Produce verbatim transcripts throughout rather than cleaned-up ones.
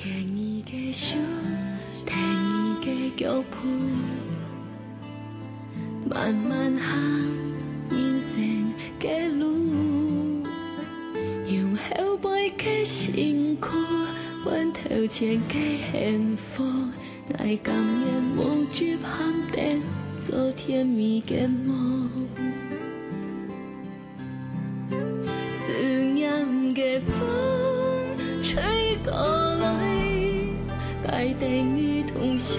牽你个手，跈你个腳步，慢慢行人生个路。用後背个辛苦，換頭前个幸福。𠊎甘願無執行燈，做甜蜜个夢。 思念个風吹過來，𠊎等你同享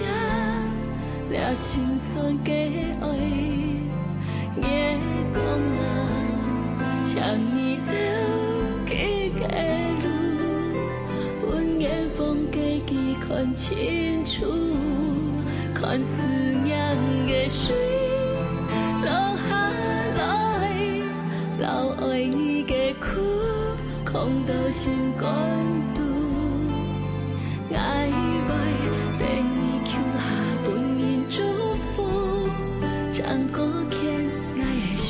這心酸个愛。月光啊，請你照佢个路，分遠方个佢看清楚，看思念个水落下來。 摎愛你个苦囥到心肝肚。𠊎會等你共下分人祝福，正過牽𠊎个手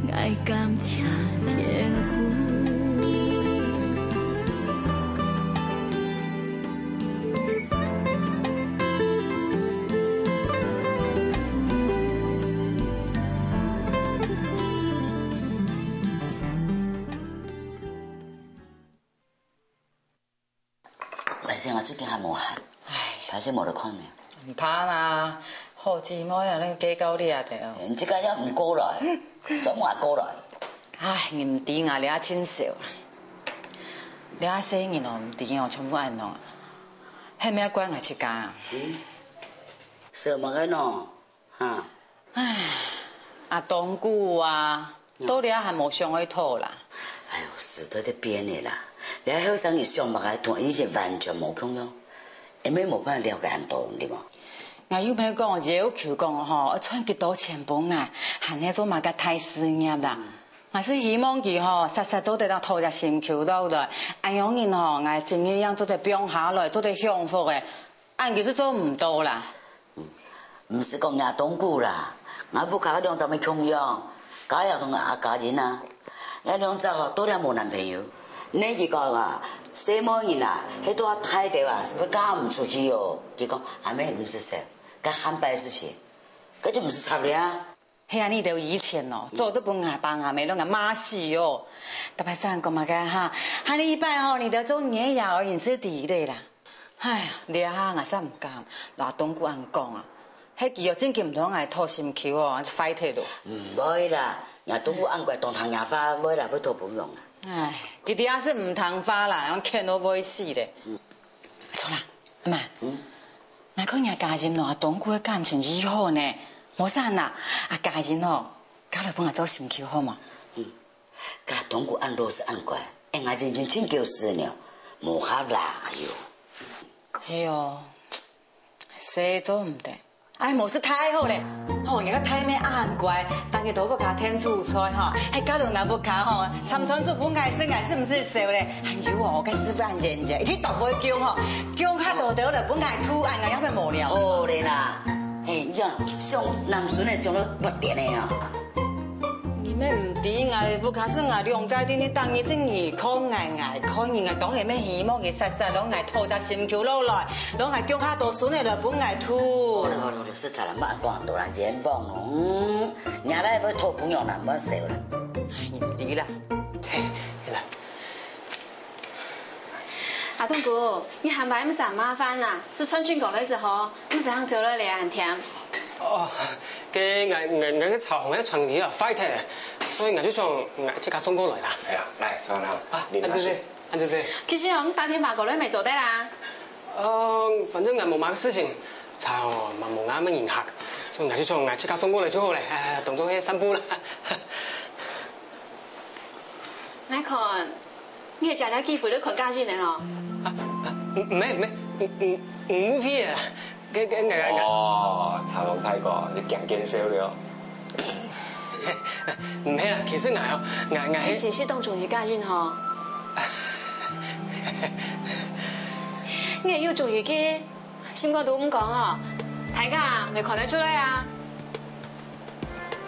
，𠊎感謝天公。 歹勢啊，最近還無閒，唉，歹勢無來看你。毋怕啦，好姊妹啊，恁計較你啊，對哦。你這個也毋過來，做麼个過來？唉，你毋知𠊎這盡愁啊。這細人哦，毋知哦，全部恁樣啊，係毋係怪𠊎自家啊？嗯，愁麼个呢？ 哈。唉，阿東姑啊，到這還無想愛討啦。哎喲，時代在變个啦，這後生人想麼个同以前完全無共樣，也無辦法了解恁多，對無？𠊎又毋係講要求講吼，愛賺幾多錢分𠊎，還係做麼个大事業啦。𠊎係希望佢吼，煞煞做得當討隻心臼落來，恁樣人吼，𠊎真个樣做得放下來，做得享福个。 恁佢係做毋到啦。毋使講若東姑啦，𠊎屋下兩隻乜共樣，嘉陽同阿嘉欣啊，這兩隻哦，到這無男朋友。你佢講啊，細妹人啊，係到大兜啊，係會嫁毋出去哦。佢講阿姆毋使愁，該下擺事情，該就毋使插了啊。 係啊，你兜以前哦，早都分𠊎爸𠊎姆攏𠊎罵死哦。逐擺正講麼个哈，喊你一擺吼，你兜做你个爺哀，你就知咧啦。唉，這下𠊎煞毋敢，摎東姑恁講啊，係佢哦，正經毋同𠊎討心臼哦，壞忒咯。毋會啦，若東姑恁乖，當聽若話，會啦，會討餔娘啊。唉，佢這下係毋聽話啦，用譴到會死咧。嗯。著啦，阿姆。嗯。 𠊎看若嘉欣摎阿東姑个感情異好呢，無啥啦，阿嘉欣吼，交來分𠊎做心臼好無？嗯，該東姑恁老實恁乖，哎，𠊎真真真狗屎呢，無合啦，哎喲。係哦，實在做毋得。哎，無就大好咧，吼，若个大妹恁乖，逐日到屋下𢯭煮菜吼，還交來𠊎屋下吼，三餐煮分𠊎食，𠊎係毋係愁咧？還有哦，該師傅恁緣緣，一日到尾降吼， 降較多兜來分𠊎渡，恁𠊎也會無聊。好咧啦，嘿，你想男孫个想到發癲个啊？你乜毋知，𠊎屋下係𠊎兩個弟弟，逐日係你看𠊎，𠊎看你，𠊎當然乜希望佢煞煞摎𠊎討隻心臼落來，摎𠊎降較多孫仔來分𠊎渡。好了好了好了，實在啦，莫講恁多啦，冤枉哦。嗯，若倈會討餔娘啦，莫愁啦。哎，你毋知啦。嘿，嘿啦。 阿東姑，你還會毋使麻煩啦，係穿裙過來就好，毋使行走落來恁忝。哦，該𠊎𠊎𠊎个茶紅个傳呼機啊壞忒，所以𠊎就想𠊎自家送過來啦。哎呀，來，坐啦，啊，恁仔細，恁仔細。其實哦，你打電話過來乜做得啦。呃，反正𠊎無麼个事情，茶紅嘛無𠊎麼人客，所以𠊎就想𠊎自家送過來就好咧，哎，當做係散步啦。 𠊎看，你係借這機會來看家人个哦。啊，啊，毋係，毋係，毋，毋，毋係啊，該，該，𠊎，𠊎，𠊎。哦，茶紅大哥，你驚見笑了。毋係啊，其實𠊎哦，𠊎，𠊎係，你真係當中意家人吼。你又中意佢，心肝肚毋講哦，大家乜看得出來啊。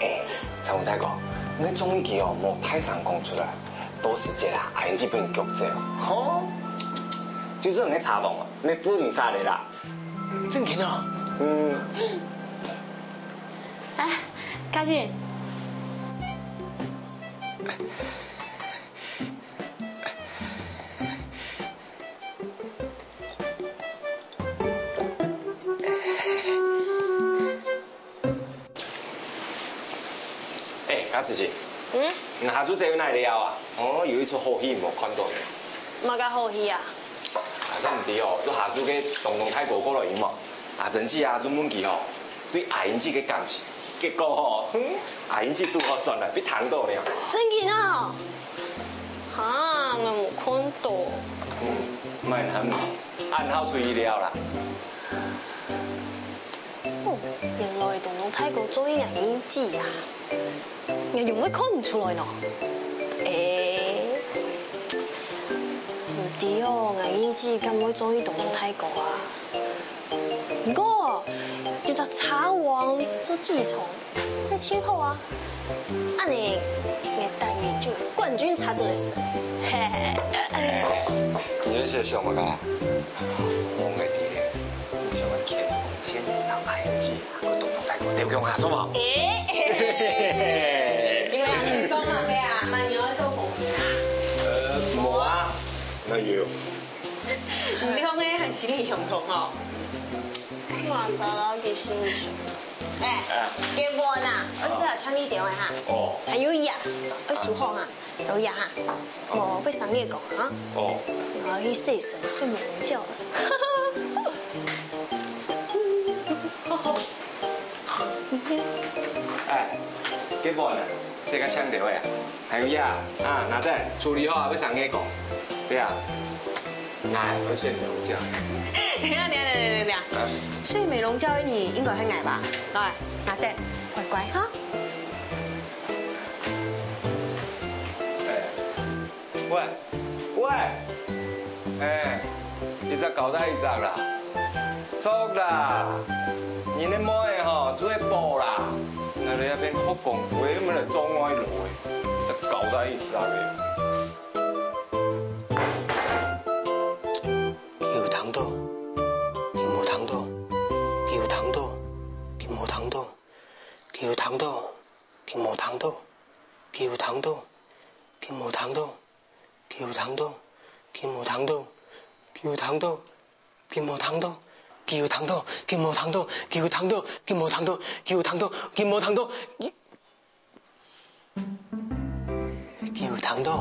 哎，茶紅大哥，你个中意佢哦，莫大聲講出來，到時節啊，阿英姊分人逐走，吼，就算你查無啊，你分毋殺你啦。正經哦？嗯。哎，嘉欣。 哎，嘉琪姐，嗯？你下晝走去哪位尞啊？哦，有一齣好戲無看著呢。麼个好戲啊？啊，真毋知哦，就下晝个東東大哥過來有無？阿珍姊啊，就問佢哦，對阿英姊个感情。結果哦，哼，阿英姊拄好轉來，分聽著呢。正經哦？哈，𠊎無看著。嗯，莫喊，暗號出去尞啦。 哦，原來東東大哥中意𠊎二姊啊！𠊎仰會看毋出來呢？欸，毋知哦，𠊎二姊敢會中意東東大哥啊？毋過，有隻車王做自從， 該盡好啊！恁呢，𠊎帶你就有冠軍車做得使。嘿，你這係想麼个？我个弟弟，你想要牽紅線，然後阿英姊，我東東大哥，對不對啊？是無？欸，這個人講麼个啊？蠻有愛做紅人啊？呃，無啊，哪有？你兩個還心理相通哦。哇塞，老弟心理相通。 欸，啊。結婚啊，愛試下請你電話哈。哦。還有呀，愛梳好哈，有呀哈。哦，會傷眼光哈。哦。𠊎愛去洗身，睡美人覺了。欸，結婚啊，洗甲淨淨啊。 還有呀，啊，拿等，處理好啊，愛上夜工。對啊，𠊎愛睡美容覺。等一下，等一下，等一下，等一下。啊？睡美容覺个人應該係𠊎吧？來，拿等，乖乖哈。欸，喂，喂，欸，一隻交代一隻啦。著啦，人个妹仔吼，就係寶啦。𠊎兜這片學功夫个，又毋係來做外勞个。 實交代一隻个。佢有聽著，佢無聽著，佢有聽著，佢無聽著，佢有聽著，佢無聽著，佢有聽著，佢無聽著，佢有聽著，佢無聽著，佢有聽著， 佢無聽著，佢有聽著，佢無聽著，佢有聽著，佢無聽著，佢有聽著，佢無聽著，佢，佢有聽著。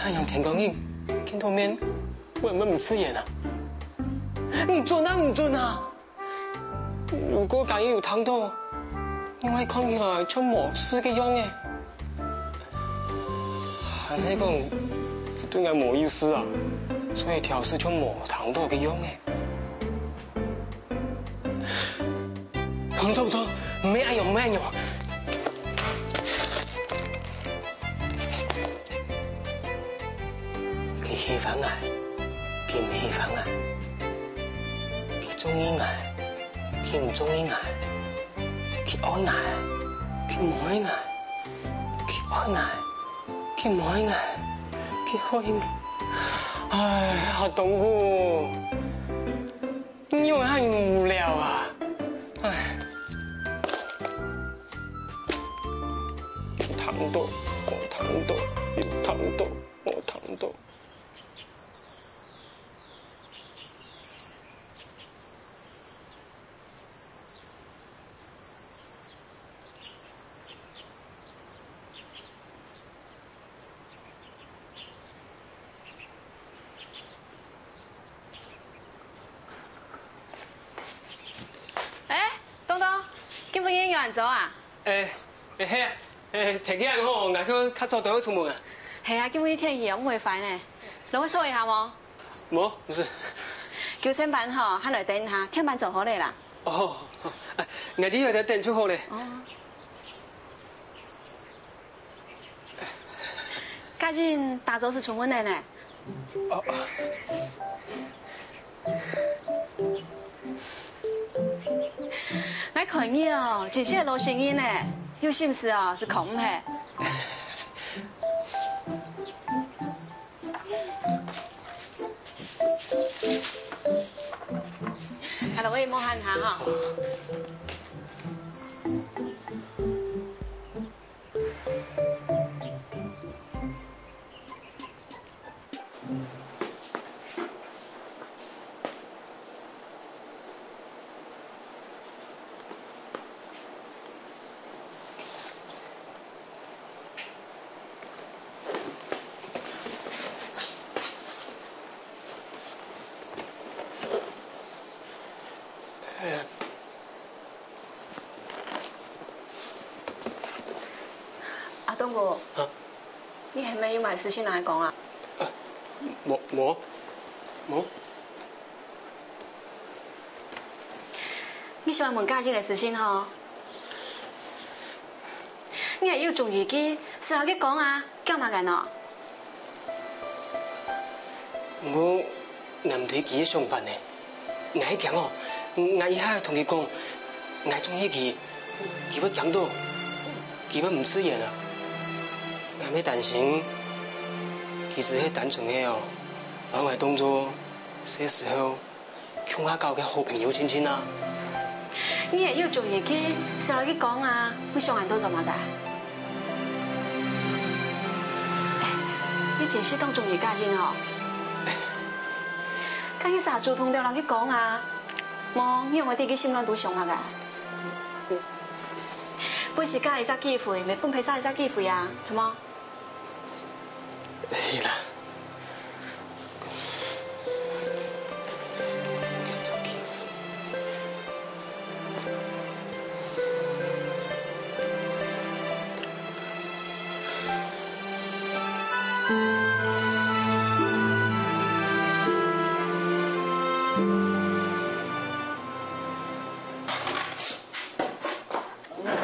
恁樣天光日見著面，會毋會毋自然啊？毋準啊，毋準啊！ 如果假使有聽著，仰會看起來像無事个樣仔。還係講，佢對𠊎無意思啊，所以挑事像無聽著个樣仔。毋著，毋著，毋係恁樣，毋係恁樣。 佢喜歡𠊎，佢毋喜歡𠊎；佢中意𠊎，佢毋中意𠊎；佢愛𠊎，佢毋愛𠊎；佢愛𠊎，佢毋愛𠊎；佢愛𠊎。唉，阿東姑，你仰會恁無聊啊？唉。 聽著，無聽著，有聽著，無聽著。 欸，東東，今晡日有恁早啊？欸，欸，係啊，欸，天氣恁好，𠊎看較早兜會出門啊。係啊，今晡日天氣毋會壞呢。摎𠊎坐一下無？無，毋使。九層粄吼，還來等一下，天粄做好咧啦。哦，好，好，啊，𠊎在這等就好咧。哦。 家人打早就出門了呢。哦。𠊎看你哦，真係老實人呢，有心事哦，係囥毋核。兩位摸看看哈。阿東哥，啊？你係毋係有麼个事情愛講啊？啊，無，無，無。你想問家人个事情吼？你係有中意佢，就摎佢講啊，驚麼个呢？ 毋過，𠊎毋知佢个想法呢。𠊎驚哦，𠊎一下同佢講，𠊎中意佢，佢會驚到，佢會毋自然啊。𠊎乜擔心，佢只係單純个哦，摎𠊎當做細時候 共下交个好朋友親親啊。你係有中意佢，就摎佢講啊，你想恁多做麼个？哎，你真係當中意家人哦。該你就主動兜摎佢講啊，無，你仰會知佢心肝肚想麼个？分自家一隻機會，乜分別儕一隻機會啊，著無？ 係啦。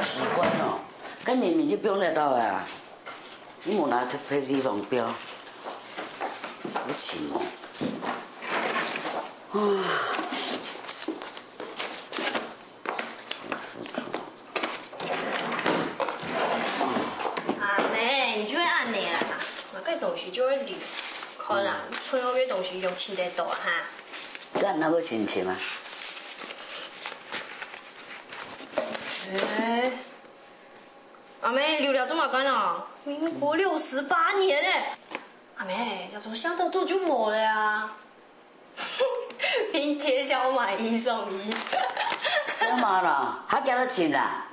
奇怪哦，該明明就放得到个啊。 你無拿去別地方標，有錢無？啊。阿妹，你就會恁樣啦，買个東西就會留，看啊，存好个東西用尋得到啊哈。該哪會尋尋啊？哎。 阿妹，留了做麼个呢？民國六十八年呢！阿妹，這種香道做就無了啊！拼街價買一送一。什麼啦？還叫得錢啦？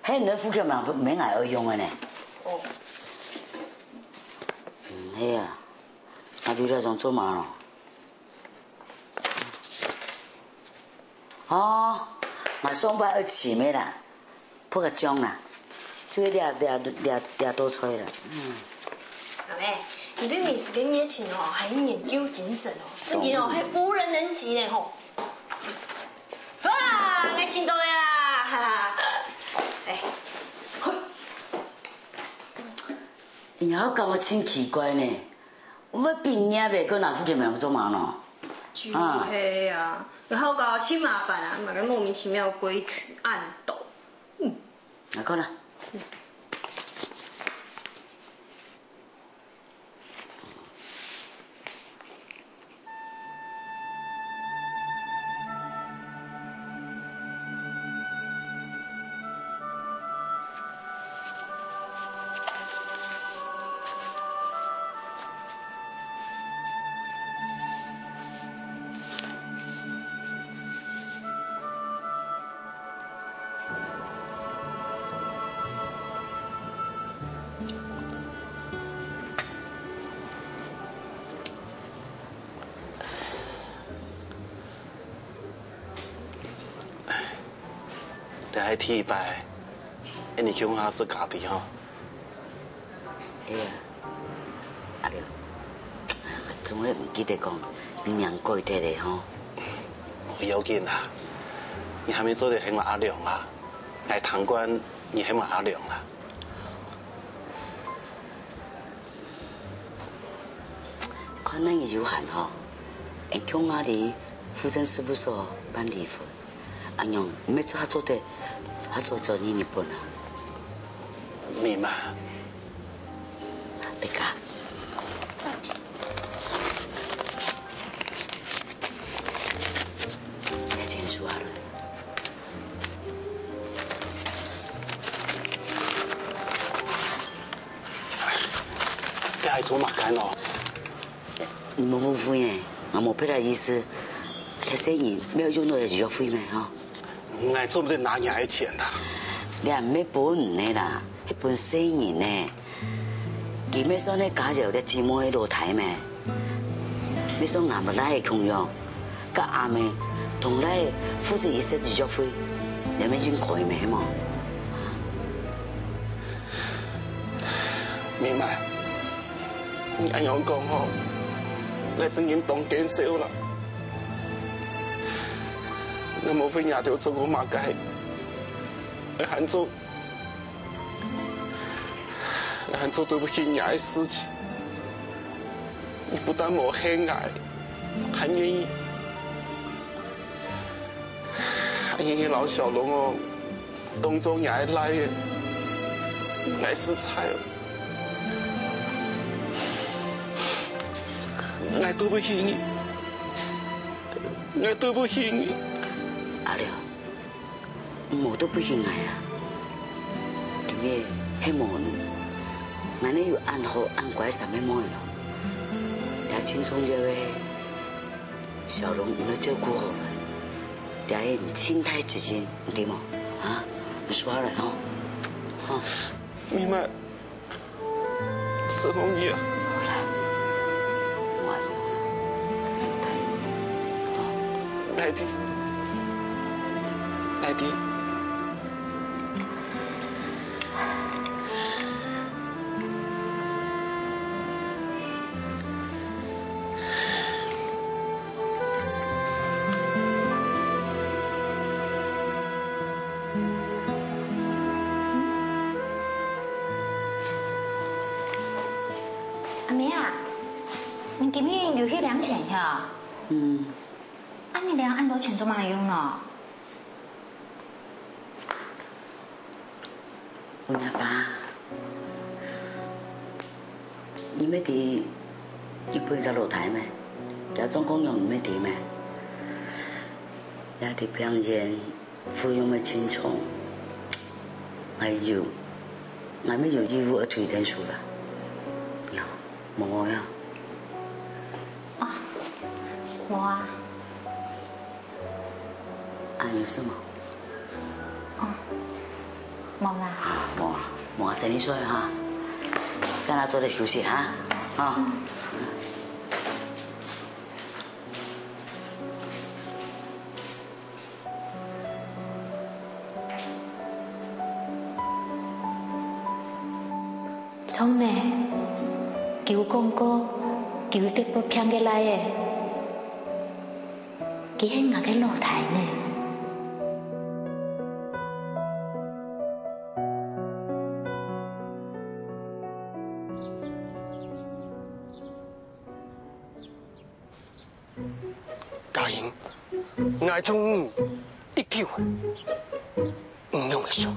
係你个護肝名，毋係𠊎愛用个呢。哦。嗯，係啊，啊，留了想做麼咯？ 哦，𠊎上擺愛尋个啦，拍个獎啦，就係這這這這道菜啦。嗯。阿妹，你對美食个熱情哦，還有研究精神哦，真个哦，當然。還無人能及呢吼。哇，𠊎尋到个啦，哈哈。哎，嘿。你還感覺真奇怪呢？ 會畢業个，還拿護肝名做麼个呢？就係啊，然後搞到盡麻煩啊，麼个莫名其妙个規矩恁多。嗯。來看啦。 這係第一擺，恁樣共下食咖啡吼。哎呀，阿良，總係毋記得講，你名改忒了吼。無要緊啊，你還係做得喊𠊎阿良啊，𠊎聽慣你喊𠊎阿良啊。 看你有閒吼，𠊎共下去戶政事務所辦離婚，恁樣你乜做下做得，下做轉去日本啊。明白。大家。該愛做麼个呢？你莫誤會呢，𠊎無別个意思。該細人無有用到這醫藥費咩，吼？𠊎做毋得拿人个錢啦。這毋係分你个啦，係分細人个。佢乜算係家有个姊妹老弟咩？乜算𠊎姆倈仔共樣，佮阿姆同倈仔負責一息醫藥費，這乜應該咩，係無？明白。 你恁樣講吼，𠊎真經當見笑啦。𠊎無為若兜做過麼个，𠊎還做，𠊎還做對不起若个事情。你不但無恨𠊎，還願意，還願意摎小龍哦， 當做𠊎个倈仔，𠊎實在，𠊎對不起你，𠊎對不起你。阿良，你莫對不起𠊎啊！今日係無你，𠊎哪有恁好恁乖三妹妹咯。這盡重要个，小龍你愛照顧好來。 這係你盡大責任，你知無？啊，你收下來吼，吼。明白。承蒙你啊。好啦，我愛你，你答應我，吼。來弟，來弟。 阿姆啊，你今日有去領錢喲？嗯。啊，你領恁多錢做麼用呢？ 分阿爸，你乜知日本隻老弟咩？厥狀況樣你乜知咩？這兜病院費用乜盡重，還有，𠊎乜有義務愛推電視啦。呀，無愛啊。啊，無啊。 啊，有事無？哦，無啦。啊，無啊，無啊，先去睡哈。等下早點休息哈，哈。聰明，佢有講過，佢會得發病个倈仔。 佢係𠊎个老弟呢。嘉英，𠊎中意你已久，你仰會想？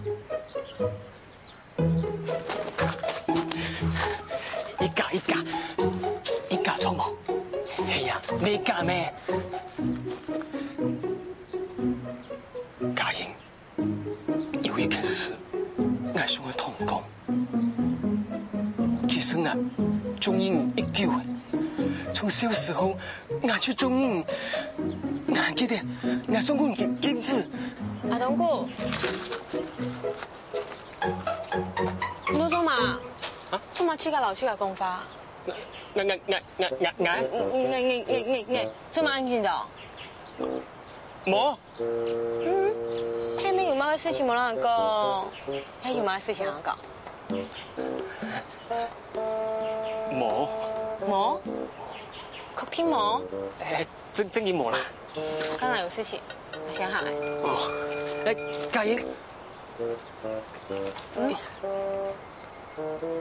一家，一家，一家著無？係啊，你一家咩？嘉英，有一件事，𠊎想愛同你講。其實𠊎中意你已久了，從小時候𠊎就中意你。𠊎還記得，𠊎送過你戒指。阿東姑， 你做麼？啊？做麼自家摎自家講話？𠊎，𠊎，𠊎，𠊎，𠊎，𠊎，𠊎，𠊎，𠊎，做麼恁緊張？無。嗯，係毋係有麼个事情無摎𠊎講？係有麼个事情摎𠊎講？無。無？確定無？欸，真，真經無啦。該𠊎有事情，𠊎先行咧。哦，欸，嘉英， 嗯？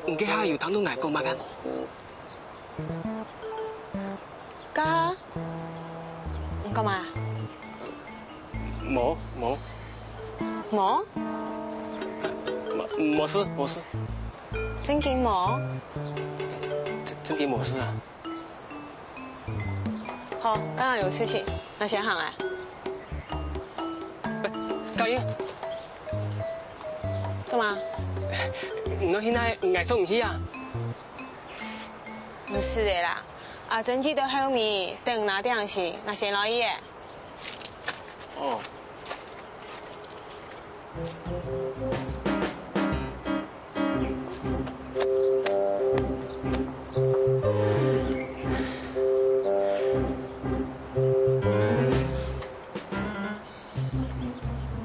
你這下有聽著𠊎講麼个無？該，你講麼？無，無。無？無，無事，無事。真經無？真，真經無事啊。 好，該𠊎有事情，𠊎先行咧。嘉英，做麼？你愛去哪？𠊎送你去啊。毋使个啦，阿珍姊在後面等拿點心，𠊎先來去个。哦。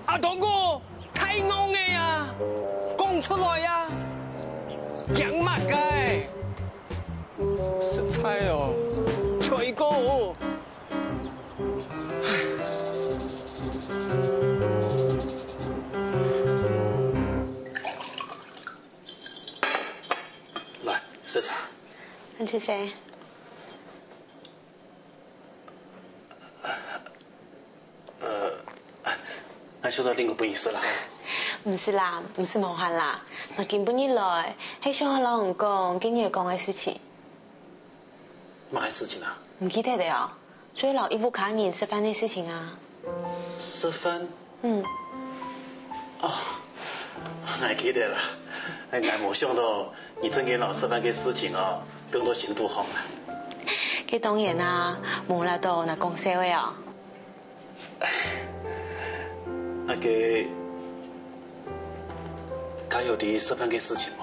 阿東哥，太戇个啊！講出來啊！驚麼个？實在哦，衰過哦！來，食茶。恁仔細。 呃，𠊎收到另个本意思啦。毋使啦，毋使無閒啦。𠊎今晡日來，係想愛摎你講今日講个事情。麼个事情啊？毋記得了哦？就係摎一屋下人食飯个事情啊。食飯？嗯。哦，𠊎記得啦。𠊎無想到你正經摎食飯个事情哦，放到心肚項啊。該當然啊，無啦，都拿講笑个哦。 啊該，該有在食飯个事情無？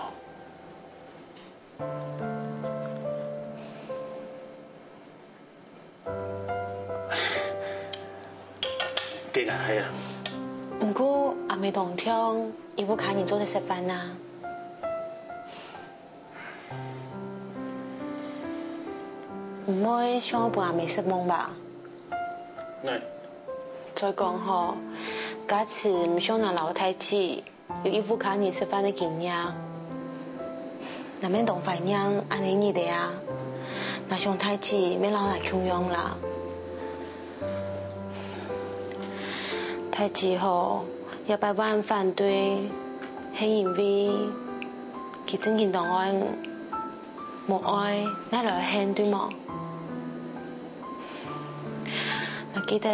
該𠊎係啊。毋過阿姆當暢，一屋下人做得食飯啊。 毋會想愛分阿姆失望吧？𠊎，再講吼，假使毋想拿摎大姊有一屋下人食飯个經驗，𠊎乜當懷念恁仔日仔啊！𠊎想大姊乜摎𠊎共樣啦。大姊吼，這擺會恁反對，係因為佢正經當愛你。 無愛，哪來恨，對無？𠊎記得，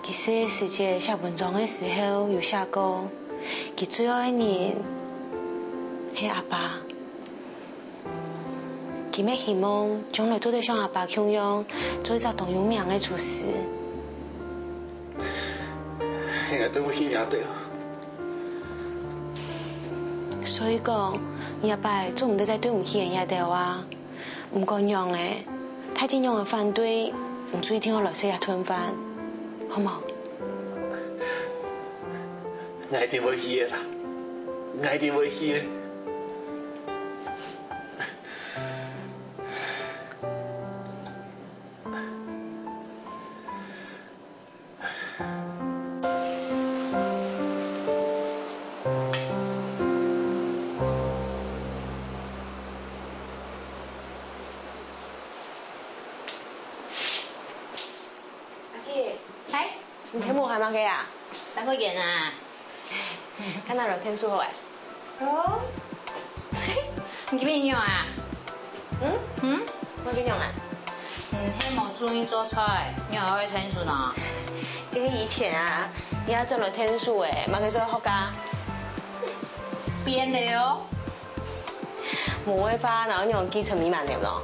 佢細時節寫文章个時候有寫過，佢最愛个人係阿爸。佢乜希望將來做得像阿爸共樣，做一隻當有名个廚師。𠊎對毋起你阿弟哦。 所以講，你這擺做毋得再對毋起人家兜啊！毋管仰仔，大姊仰仔反對，你就一定愛來食這頓飯，好無？𠊎一定會去个啦，𠊎一定會去个。阿姊，嗨，你今晡日喊麼个啊？三個圓啊。 看哪來𢯭手好欸。哦，你今晡日仰啊？嗯？嗯？𠊎仰啊？嗯，係無注意做菜，你還愛𢯭手呢？這係以前啊，這下轉來𢯭手欸，麼个時候學啊？變了哦。無个話，哪有恁樣繼承美滿樓咯？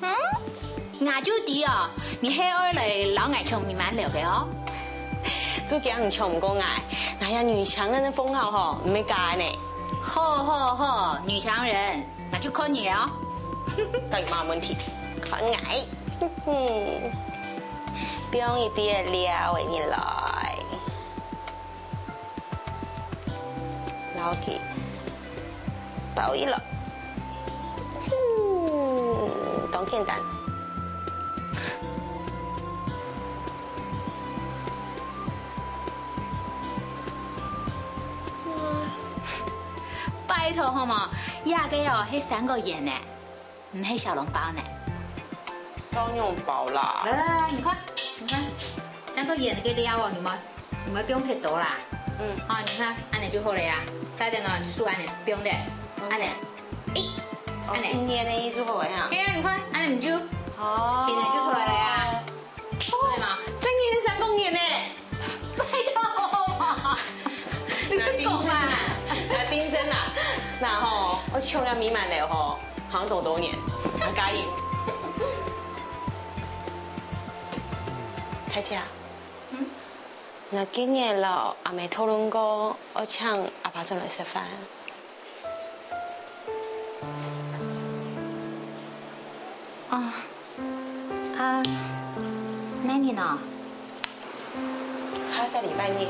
嗯？𠊎就知哦，你係愛來摎𠊎搶美滿樓个哦。就驚你搶毋過𠊎，𠊎這女強人个封號吼，毋會假个呢。好好好，女強人，𠊎就看你了哦。該有麼問題？看𠊎。哼，放一滴仔料仔入來。 摎佢包起來。嗯，當簡單。拜託好無？這個哦，係三個圓呢，毋係小籠包呢。當然包啦。來來來，你看，你看，三個圓个料哦，你們 毋會放忒多啦。嗯。好，你看，恁仔就好了啊。續等哦，你手恁仔放等，恁仔，欸，哦，恁仔。一捏个意思好个哈。係啊，你看，恁仔毋就，哦。形仔就出來了啊。對嘛？正經係三角形呢。拜託嘛，你去講嘛。𠊎認真啊，𠊎認真啊。然後，𠊎搶這美滿樓吼，好像等我多年，很答应。太姐啊，嗯？那今年老阿妹讨论过，我请阿爸转来食饭。啊，啊，哪日呢？下个礼拜日。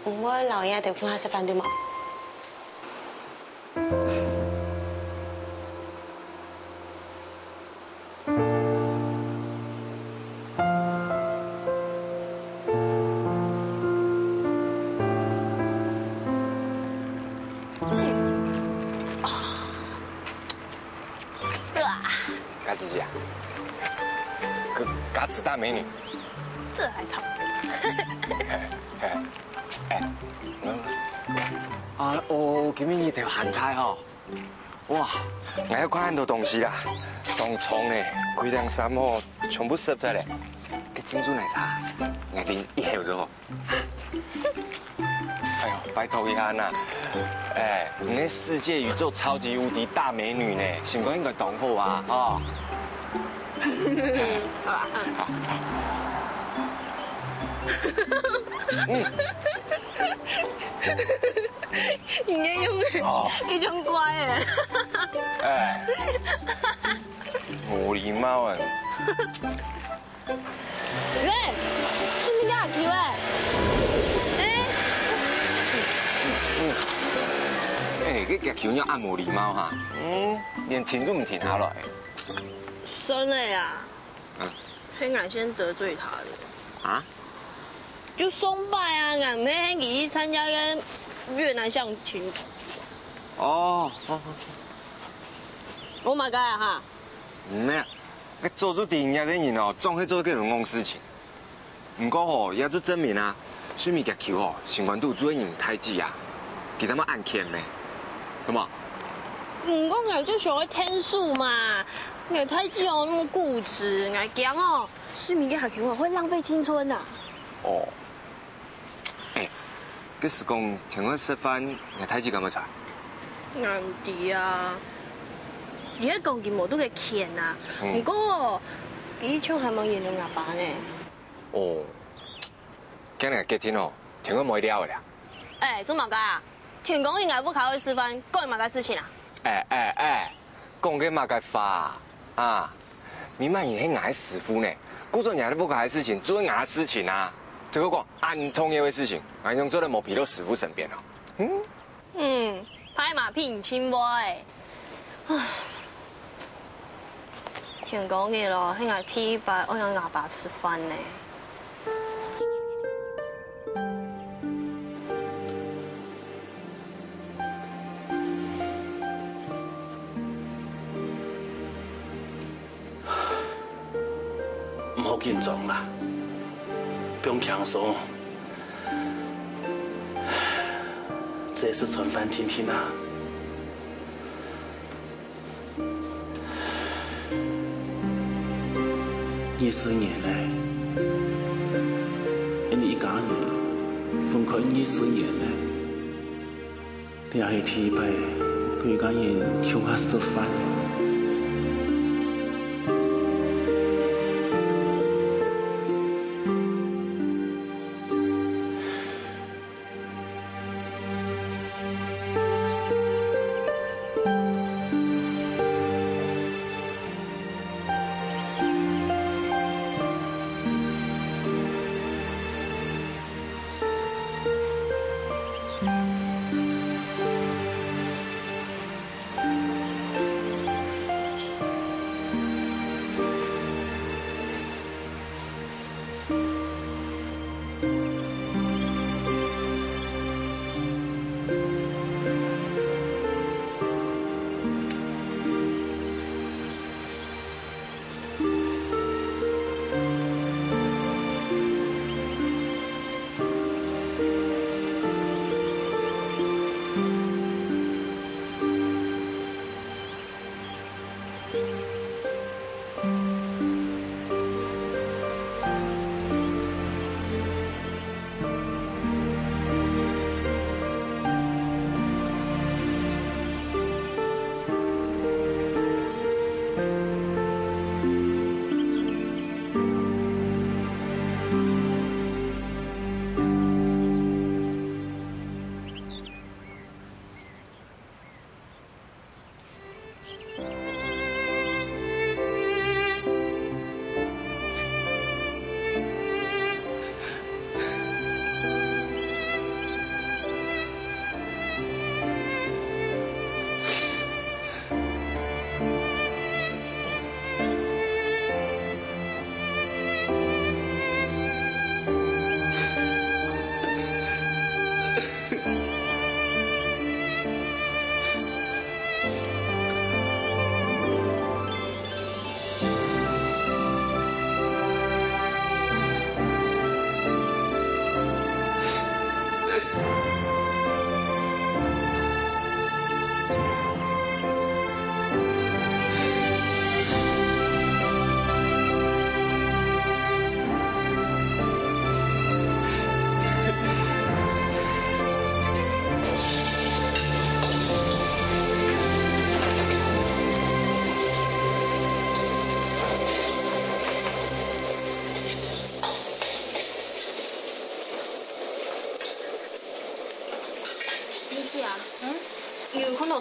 毋會老爺都共下食飯對無？ 佳琪姐啊，歌歌词大美女，這還唱歌？哎，啊，哦，今日日頭還大吼，哇，𠊎愛看恁多東西啦，當重呢，歸領衫吼，全部濕忒咧。該珍珠奶茶，𠊎啉一口就好。 哎喲，拜託一下吶，哎，你个世界宇宙超級無敵大美女呢，心肝應該當好啊，吼。嗯，你个樣，哦，非常乖哎。哎，無禮貌哎。 喂，係毋係你个球欸？欸，欸，該个球仰恁無禮貌哈？嗯，連停都毋停下來。算了呀，嗯。係𠊎先得罪他的。啊？就上擺啊，𠊎毋係喊佢去參加該越南相親。哦，好，好，好。我嘛該啊哈。 毋係啊，該早就知若个人哦，總係做該種戇事情。毋過吼，也就證明啊，水美个球吼，心肝肚做人大姊啊，佢正會恁譴咩，係無？毋過𠊎就想愛𢯭手嘛，𠊎大姊哦那麼固執，𠊎驚哦，水美个球哦會浪費青春啊。哦。 欸，該時講天光食飯，若大姊敢會出來？𠊎毋知啊。佢係講佢無在該圈啊，嗯。毋過哦，佢像還蠻緣投𠊎爸呢。哦，今日決定哦，天光無愛尞个啦。欸，做麼个啊？天光去𠊎屋下去食飯，關你麼个事情啊？欸欸欸，講該麼个話啊？啊，明明你係𠊎个師傅呢，故所你還在屋下个事情，做𠊎个事情啊？這個講， 恁重要个事情，𠊎仰做得無陪到師傅身邊哦？嗯？嗯，拍馬屁你真會。唉，天光日咯，係𠊎第一擺愛仰𠊎爸食飯呢。 毋好緊張啦，放輕鬆。這係餐飯定定啊。二十年了，𠊎等一家人分開二十年了。 這係第一擺，歸家人共下食飯。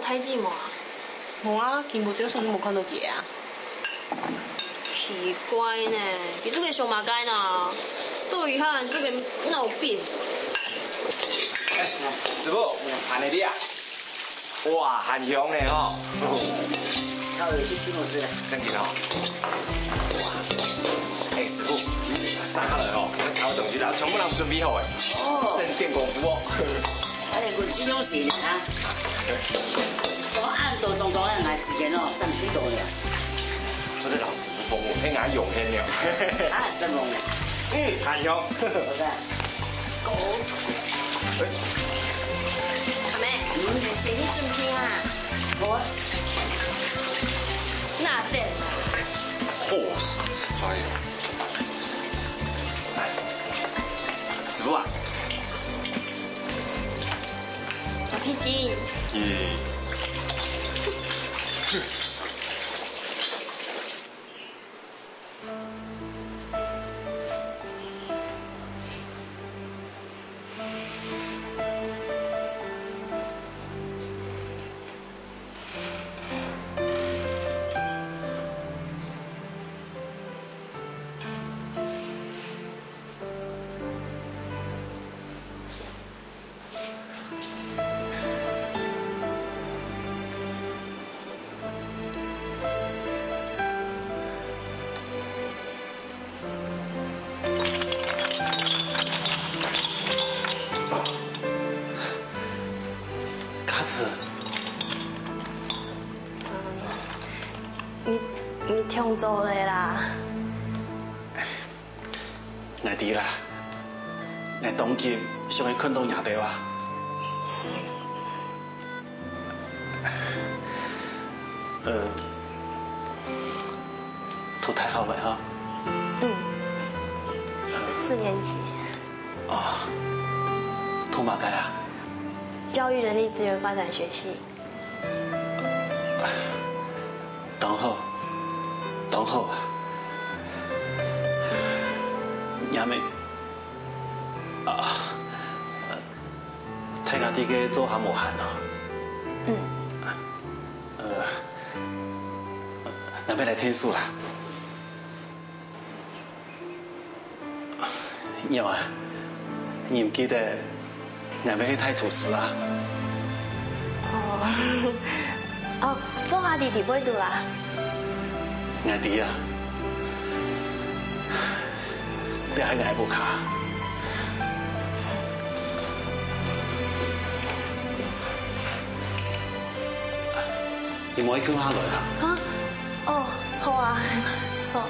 大姊無啊？無啊，今晡朝就無看著佢啊。奇怪呢，佢到底想麼个呢？到底還做个鬧病？哎，師傅，還你啊？哇，還香呢吼！炒下就真好食啦。真个哦。哇，哎，師傅，續下來吼，𠊎炒个東西啦，全部攏準備好了。哦。等電功夫哦。 哎，𠊎盡用心啊！做恁多種種个，𠊎時間哦，省盡多了。做得老師傅風哦，該𠊎用先了。啊，什麼？嗯，還香。好个。狗腿。阿妹，嗯，你先去準備啊。好啊。那等。好食材哦。哎，師傅啊， 小皮筋。佳慈。嗯，你，你聽著了啦。 𠊎知啦，𠊎當急想愛看著若兜啊。呃，讀大學了哈？嗯，四年級。哦，讀麼个啊？教育人力資源發展學系。 當好，當好啊！若姆，啊，大家在該做下無閒哦。嗯。呃，若姆來𢯭手啦。 娘啊，你毋記得，𠊎乜係大廚師啊？哦，哦，做下弟弟背肚啦。𠊎知啊，這係𠊎屋下。你莫去共下來啊。啊？哦，好啊，好。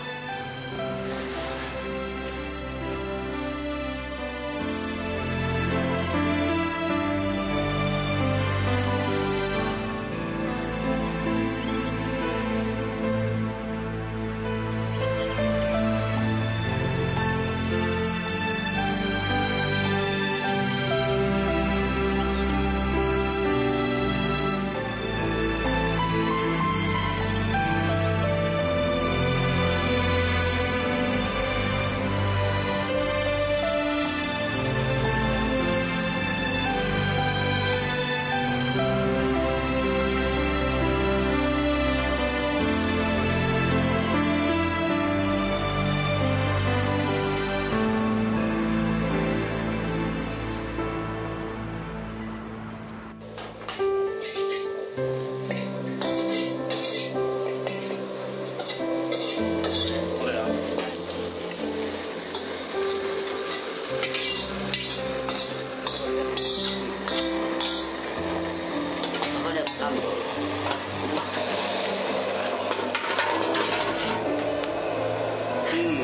嗯，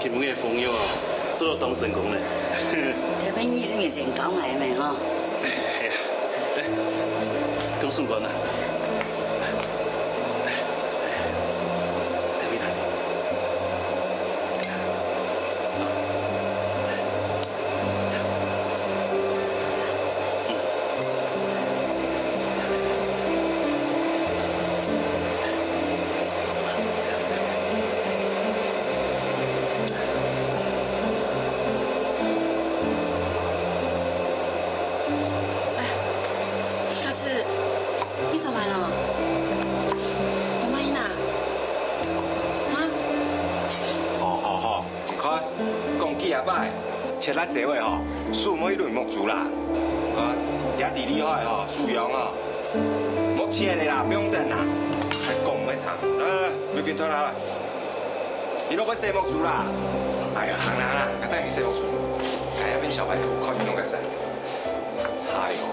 今晡日个風油啊，做到當成功咧。這片二十年前教𠊎个咩吼？係啊，來，共送過來。來，來，來，來，來。 哎，下次辣椒个吼，手毋好去掄目珠啦。啊，也知你害吼，手癢吼。目前个啦，毋用等啦。還講毋會聽。來來來，要緊，退下來。你都會洗目珠啦。哎呀，行啦行啦，𠊎帶你洗目珠。哎呀，變小白兔，看你用个神。菜哦。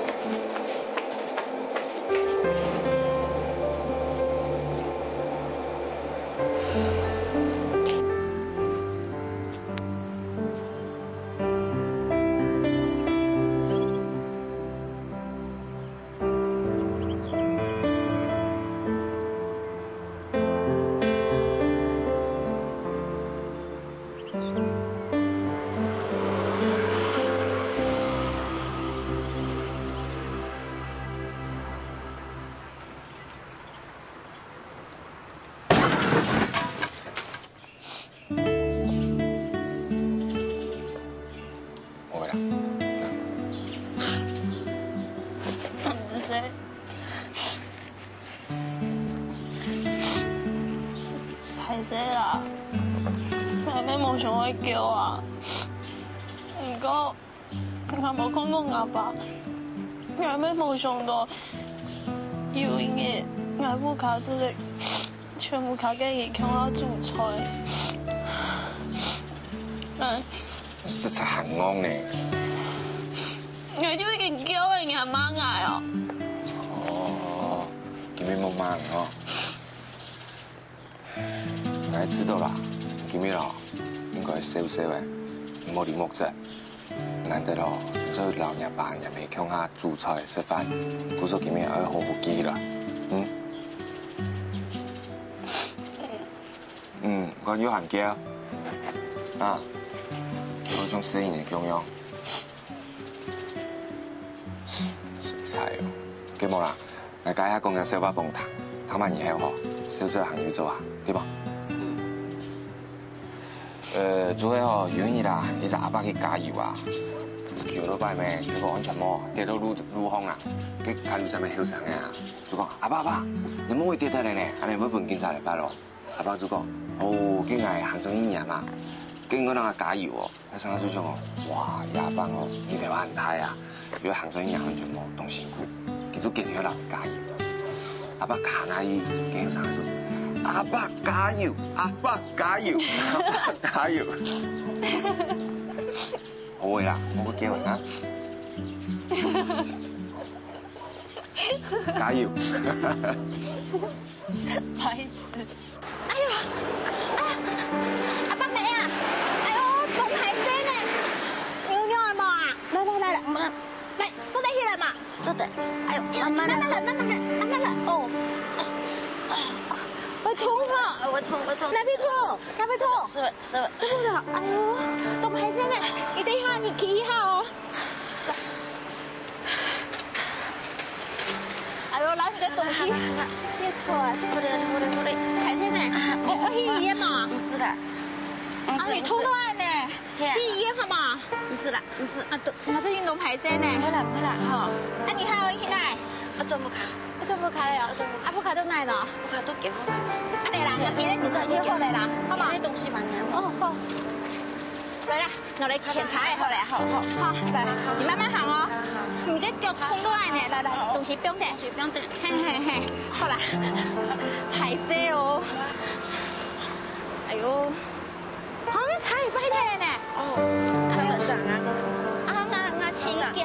會啦。毋使。歹勢啦，𠊎乜無想愛噭啊。毋過，𠊎無看過𠊎爸，𠊎乜無想到，有一日，𠊎屋下就係全屋下个人共下煮菜。哎， 實在還戇呢。𠊎就已經噭了，你還罵𠊎哦？哦，今日無罵你哦。𠊎知道啦，今日哦，應該笑笑个，莫理目珠。難得哦，你做摎若爸若姆共下煮菜食飯，故所今日愛好好記啦，嗯？ 嗯，𠊎又喊噭。啊，好像細人仔共樣。實在哦，該無啦，𠊎這下講個笑話分你聽，聽完以後吼，笑笑行有做啊，對無？呃，就係吼，有一日啊，一隻阿伯去加油啊，橋路跛咩，結果安全帽跌到路路項啊，該加油站个後生个啊，就講：「阿伯阿伯，你莫會跌忒了呢，恁樣會分警察來罰哦。」 阿伯就講：「哦，該𠊎行轉去撿嘛。」結果𠊎等加油哦，該上下就想哦：「哇，這阿伯哦，力頭還大啊，又行轉去撿安全帽，當辛苦。」佢就決定愛摎佢加油。阿伯行啊去，結果上下就：「阿伯加油，阿伯加油，阿伯加油。」好个啦，莫過噭啊。加油。 白痴。哎喲，啊，阿伯姆啊，哎喲，當歹勢呢！你有仰仔無啊？來來來來，來，做得起來嘛？做得。哎喲，慢慢來，慢慢來，慢慢來，慢慢來。哦，會痛嗎？會痛，會痛。哪位痛？哪位痛？是的，是的。是的，哎喲，當歹勢呢！你等一下，你企一下哦。 哎喲，摎你个東西借出來。好了，好了，好了。歹勢呢？啊，愛去醫院嘛？毋使啦。毋使，啊，你痛到恁呢？係啊。去醫院好嗎？毋使啦，毋使。啊，都，𠊎最近都歹勢呢。毋會啦，毋會啦，吼。啊，你還愛去哪？啊，轉屋下。啊，轉屋下了哦。啊，轉屋下。啊，屋下在哪呢？屋下在街口。啊，對啦，該邊你轉去好了啦，好嗎？該東西嘛，你還……哦，好。來啦。 𠊎來檢查一下咧，好，好，好，來，你慢慢行哦。你个腳痛到恁呢，來來，東西放等。東西放等。嘿嘿嘿，好啦，歹勢哦。哎喲，好像車壞忒呢。哦，真个真啊。啊，𠊎𠊎請一件。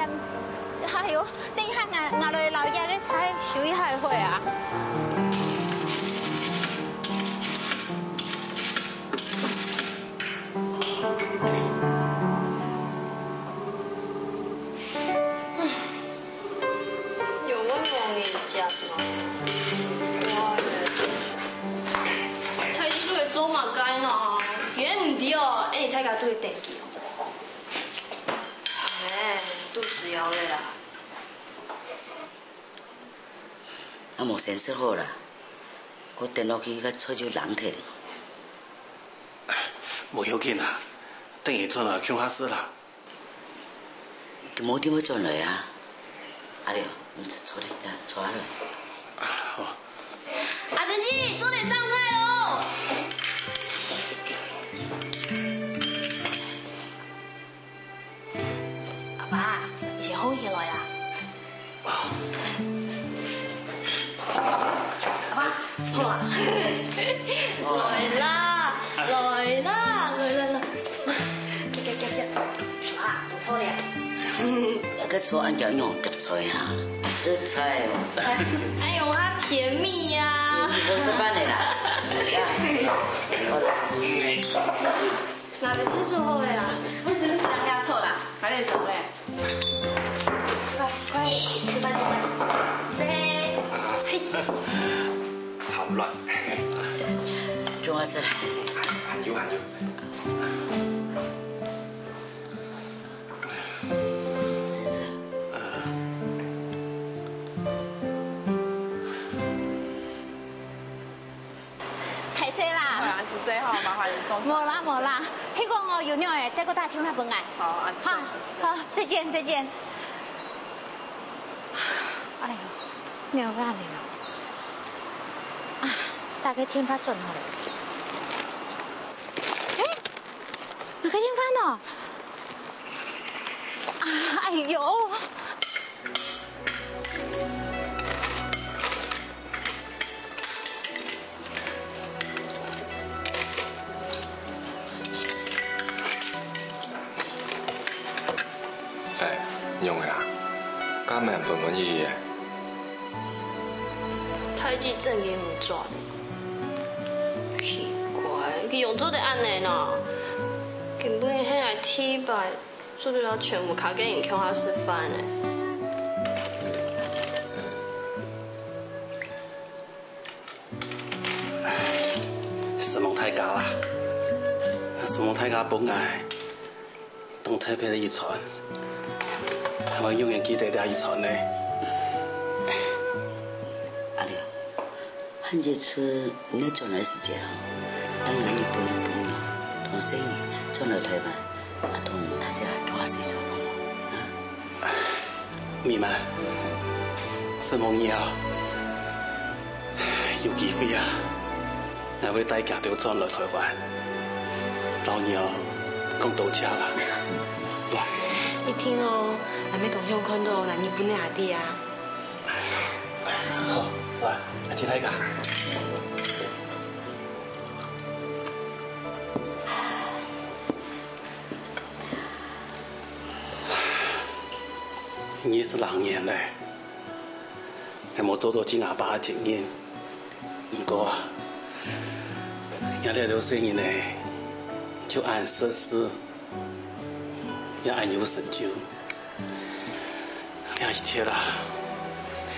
哎喲，等一下𠊎𠊎來摎這个車修一下會啊。 有問無人接哦。哇，大家都會做麼个呢？佢毋知哦，恁樣大家都會等佢哦。哎，肚屎枵个啦。啊，無先食好啦，過等落去該菜就冷忒了。無要緊啦，等佢轉來共下食啦。 佢無一定會轉來啊。阿廖，你坐咧，來，坐下來。啊，好。阿珍姐，做得上菜咯！坐啦。來啦，來啦，來來來。行行行行。啊，坐咧。啊，該坐恁久用夾菜啊？這菜哦。哎呦，它甜蜜呀。你無食飯的啦。好了。 拿个分數好了啦。毋使，毋使，人家錯啦，還得什麼嘞？來，快，吃飯，吃飯。誰？啊。嘿。吵亂。中華是來。還有，還有。先生。啊。 歹勢啦。哎呀，仔細吼，麻煩你送。無啦，無啦，彼个哦，有孲个，再過打電話分𠊎。好，啊，好，好，再見，再見。哎喲，哪會恁呢哦？啊，打个電話轉好了。哎，哪个電話呢？啊，哎喲！ 哎，仰仔啊？敢還滿滿意意个？代誌正經毋轉。奇怪，佢仰做得恁呢呢？根本係𠊎第一擺，做得摎全部客家人共下食飯呢。 承蒙大家啦，承蒙大家分𠊎當特別个一餐，𠊎會永遠記得這一餐呢。阿良，還有一次你轉來時節哦，𠊎愛日本个朋友同細人轉來臺灣，啊，同大家共下食飯好無？啊？ 美滿，承蒙你啊！有機會啊，𠊎會帶佢兜轉來臺灣，摎你啊講多謝啦。來。一定哦，𠊎乜當想看著𠊎日本个阿弟啊。好，來，阿姊大家。 二十零年了，𠊎無做到盡阿爸个責任。毋過啊，𠊎這兜細人仔，就恁識事，也恁有成就。這一切啦，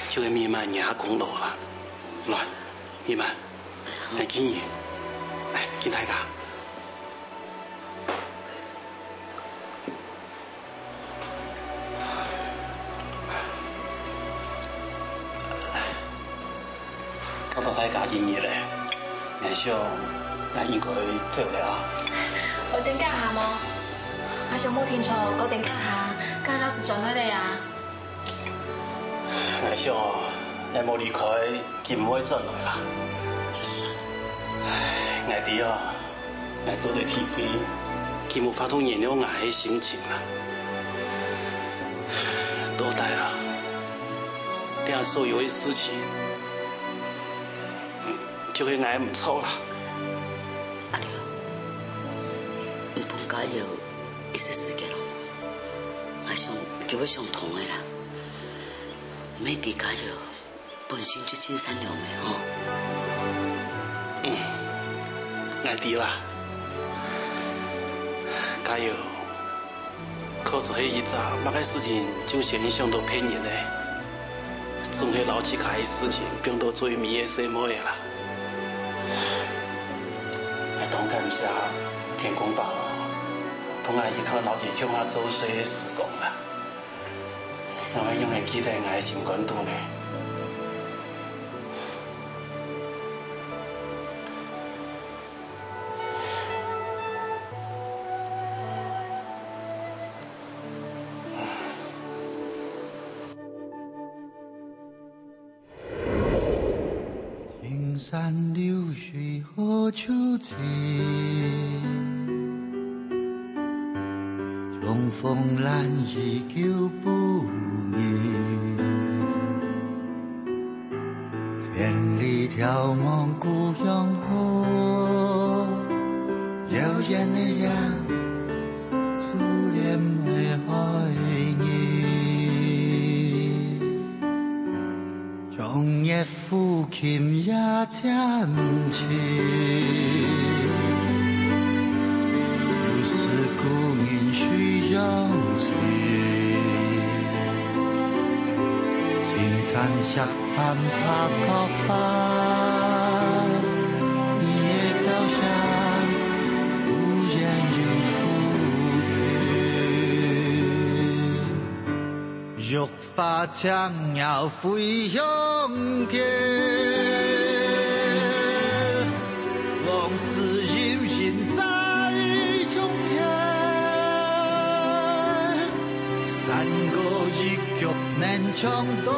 就係美滿你个功勞啦。來，美滿，來敬你，來敬大家。 多謝大家今日咧，𠊎想𠊎應該走了啊。愛等一下無？𠊎想無定著，過等一下，該老師轉來咧啊。𠊎想哦，𠊎無離開，佢毋會轉來啦。𠊎知哦， 𠊎做得體會，佢無法度原諒𠊎个心情啦。到底啊，這所有个事情，就係𠊎毋著啦。阿良，你分家佑一息時間哦，𠊎想佢會想通个啦。毋係知家佑 本身就盡善良个吼。嗯，𠊎知啦。家佑，確實係一隻麼个事情就先想到別人个，總係摎自家个事情放到最尾个細妹仔啦。𠊎當感謝天公伯伯，分𠊎一段摎佢共下做事个時光啦。 𠊎會永遠記得𠊎心肝肚呢。 青山綠水何處尋？重逢難遇舊不如。千里眺望故鄉河，遙遠的夜，思念的海兒。長夜撫琴夜漸沉，又是故人水鄉情。 寒拍角花，你的笑聲忽遠又忽近。玉髮青鳥飛向天，往事隱隱在胸間。山歌一曲能唱斷